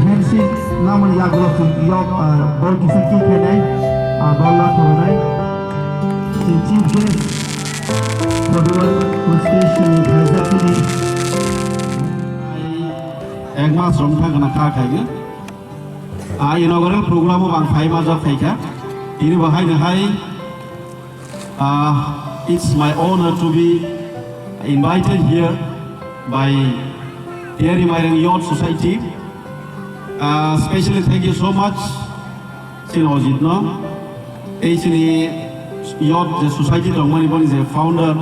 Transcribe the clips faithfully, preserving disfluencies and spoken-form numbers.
Handshake namani yagulo chwng yok, ah, bol kisa kick khainai, ah, bol la khornai. Chwng chief guest, Federal Police Station ni khaijak chini. Ek mas romthang gana kha khaigwi. Ah, inaugural program o bang phai majak khaikha. Tini bo haino hai, ah, it's my honor to be invited here by Tiyari Mairang Youth Society. Ah, specially thank you so much, chini Ojit no. Tei chini youth je society tongmani boni je founder,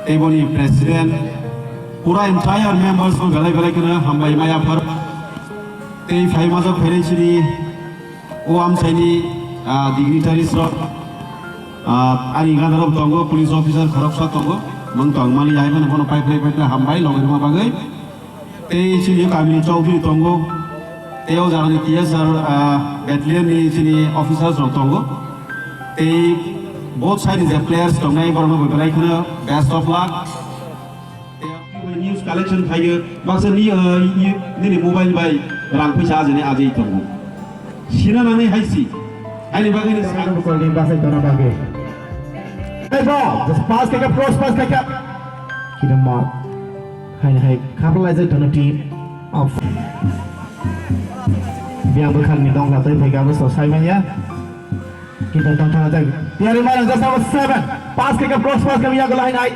tei boni president, pura entire members no belai belai kheno hambai maya phar. Tei phai majak phainai chini o amchaini, ah, dignitaries rok, ah, ani gana rok tongo, police officer khoroksa tongo, mung tongmani yaimani bono pai phai pai hambai logi rwma bagwi. Tei chini kamini chowdhury tongo, tei o jagani T S R, ah, battalion ni chini officers rok tongo. Tei both side ni je players tongnai borokno bai belai kheno best of luck. Tei news collection khaio, baksa ni, ah, i-, nini mobile bai rang puisa ajani ajai tongo. Sina nani hai si. Aini bagwi ni sa- Kol ni basai tona bagwi. Hey, bro, just pass khaikha, cross pass khaikha. Kida ma. Hai, hai, khapla laijak tona team. Off. Biang bwkhang ni dongla tei phaikha, abo so sai manya. Kita tong thang jai. Tiyari mana, just number seven. Pass khaikha, cross pass khaikha, yago lain ai.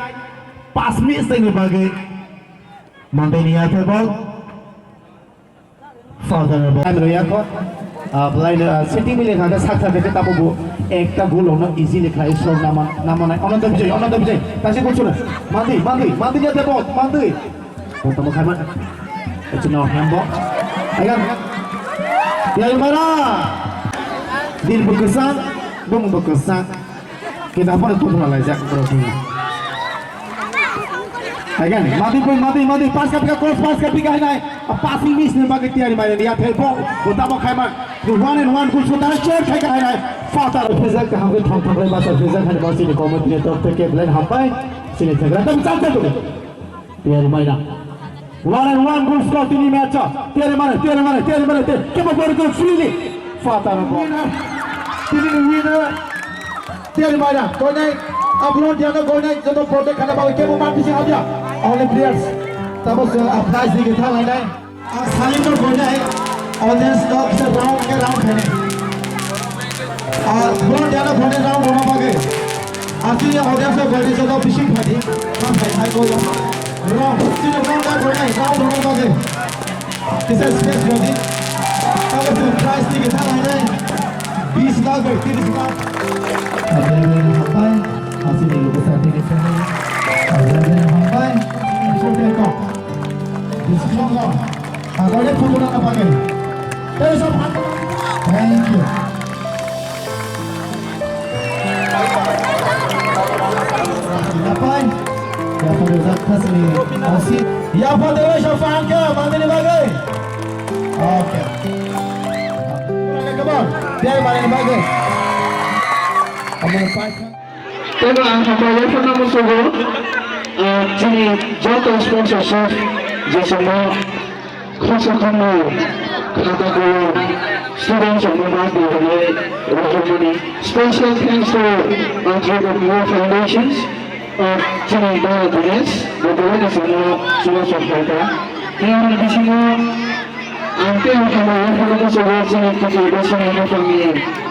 Pass miss tei ni bagwi. Mantei ni yathai bol. Father bo. Time roya ko. Ah, belai no, ah, setting mile kha, saksa de tabo bo. Ekta goal ono easy le khlai, so nama, nama nai. Ananda Vijay, Ananda Vijay. Tasi goal suna. Mandi, mandi, mandi ya de bot, mandi. Bo tamo khai man. It's no hand ball. Ayan. Ya mara. Din bukusan, bung bukusan. Kita apa tu pula lajak bro tu. Again, mati pun mati, mati, pass ka pika, cross pass ka pika hai nai. A passing miss ni bagi Tiyari Mairang ni yathai bol. Bo tamo khai man. The one and one goal scorer, shot khai ka hai nai. Father. Physical ka hamri thong thong lai masa physical hai masi ni comment ni top take line hampai. Sini thegra tam chal chal tu. Tiyari Mairang. One and one goal score tini match. Tiyari Mairang, Tiyari Mairang, Tiyari Mairang, Tiyari. Kepa bori ko freely. Father bol. Winner. Tini ni winner. Tiyari Mairang. Koinai. Ablon diana koinai. Joto protect khana bawi kebo man bisi habya. Only players. Tabo se a prize digi thalai nai. Ang salino koinai. Audience no kisa round ke round khainai. A bol diana koinai round roma bagwi. Asli audience no koinai joto bising phadi. Mang khai khai ko. Round. Sino round ka koinai. Round roma bagwi. Kisa space rodi. Tabo se prize digi thalai nai. Bis lakh bai tiris lakh. Abel hampai. Asli lugu sa tiris lakh. Abel hampai. Important ko. Discipline ko. Agora é futuro na bagay. Thank you. Yapai. Yapai ujak khasni osi. Yapai dewe shafan ka mandiri bagay. Okay. Come on. Tiar mandiri bagay. Amor pai. Tei ang hambai yaphar no musugo, ah, chini joto sponsorship, jesamo khorsa khornwi khata kolo students rokno ma twi hwnwi rohormani. Special thanks to, ah, G W Foundations, ah, chini ba Dinesh, bo belai ni chwngno chubachu phaikha. Tei aboni bisingo Ang tei ang hambai yaphar no musugo chini T K Basini buphangni,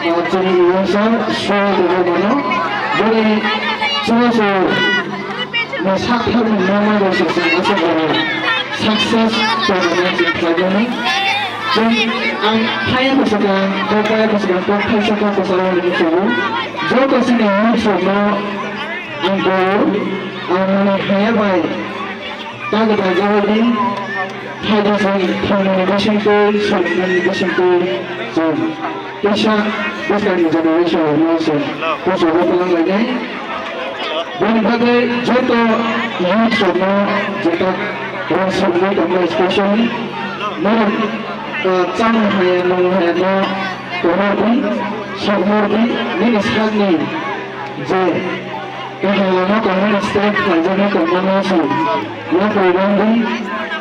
ah, chini uansuk Surya Debbarmano. Boni chini se no sakthar ni mama bai se chwng aswk jora success tongnani chwng khlaimani. Chwng ang thaya bwswkang, kok kaya bwswkang, kok thaisa kok bwswkang ni musugo. Joto chini youth rokno ang kok, ang mani haya bai. Tago tago di, phaidi chwng thangmani bisingtwi, soinani bisingtwi, chwng teisa bwskangni generation rokno chwng kuchugo twlang lainai. Boni bagwi joto youth rokno jeta Rang sumui tongma specially norok, ah, chamung haya nung haya no tongma di, sokma di, nini sakni je kaham lama tongmani step khlaijaknai tongmano se yapri rwngdi,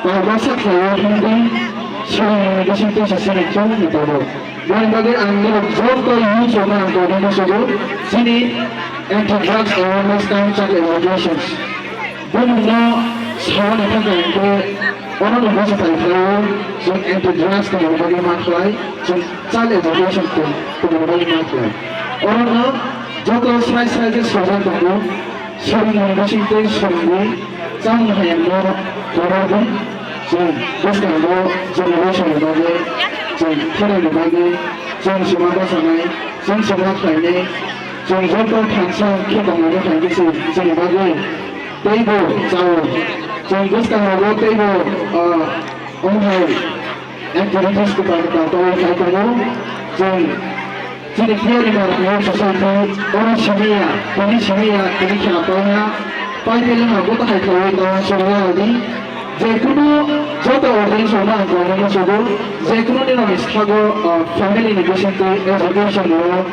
pal baksa khlaiwi himdi, swrwngmungni bisingtwi se sini khe wngwi tongo. Boni bagwi ang norok joto youth rokno ang koinai musugo, chini anti drugs awareness camp chakle celebrations. Bumungno saui thangkha hwnkhe, oro no buji phai khlaio, chwng anti drugs tongmani bagwi ma khlai, chwng child education tong-, tongmani bagwi ma khlai. Oro no joto srai srai khe sojak tongo, swrwngmung bisingtwi swrwngwi, chamung hayungno kwrwngwi, chwng bwskango generation ni bagwi, chwng pherangni bagwi, chwng sima bwchanai, chwng sima khlainai, chwng joto thansa khe tongmani hai khe se chini bagwi. Teibo chao. Chwng bwskango bo teibo, ah, omo hai activities kwtal kwtal tongwi khai tongo. Chwng chini P R ni Youth Society oro simi ya, tini simi ya, tini khela paina. Pai pele ha bo tahai khlaiwi tongo, chwng ya di. Je kunu joto audience rokno ang koinai musugo, je kunu ni nokni sago, ah, family ni bisingtwi education rok,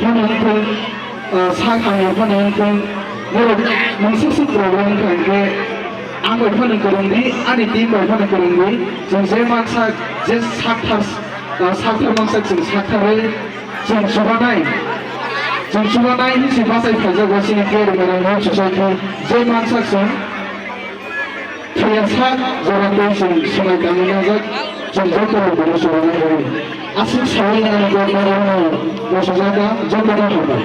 phano wngthung, ah, sak hamya phano wngthung, norok mungsa suk program wngkha hwnkhe, ang bai phano kwrwngdi, ani team bai phano kwrwngdi, chwng je mansak, je sakthar, ah, sakthar mansak chwng saktharwi, chwng chubanai, chwng chubanai hinwi se bachai phaijago chini K R Mera Youth Society, je mansak chwng. Thwiya sak jora tei chwng swmai tangwi nangjak, chwng joto rok bono swrwngna hwnwi. Aswk saui nangni borokno rwngno bosojak, jotono hambai.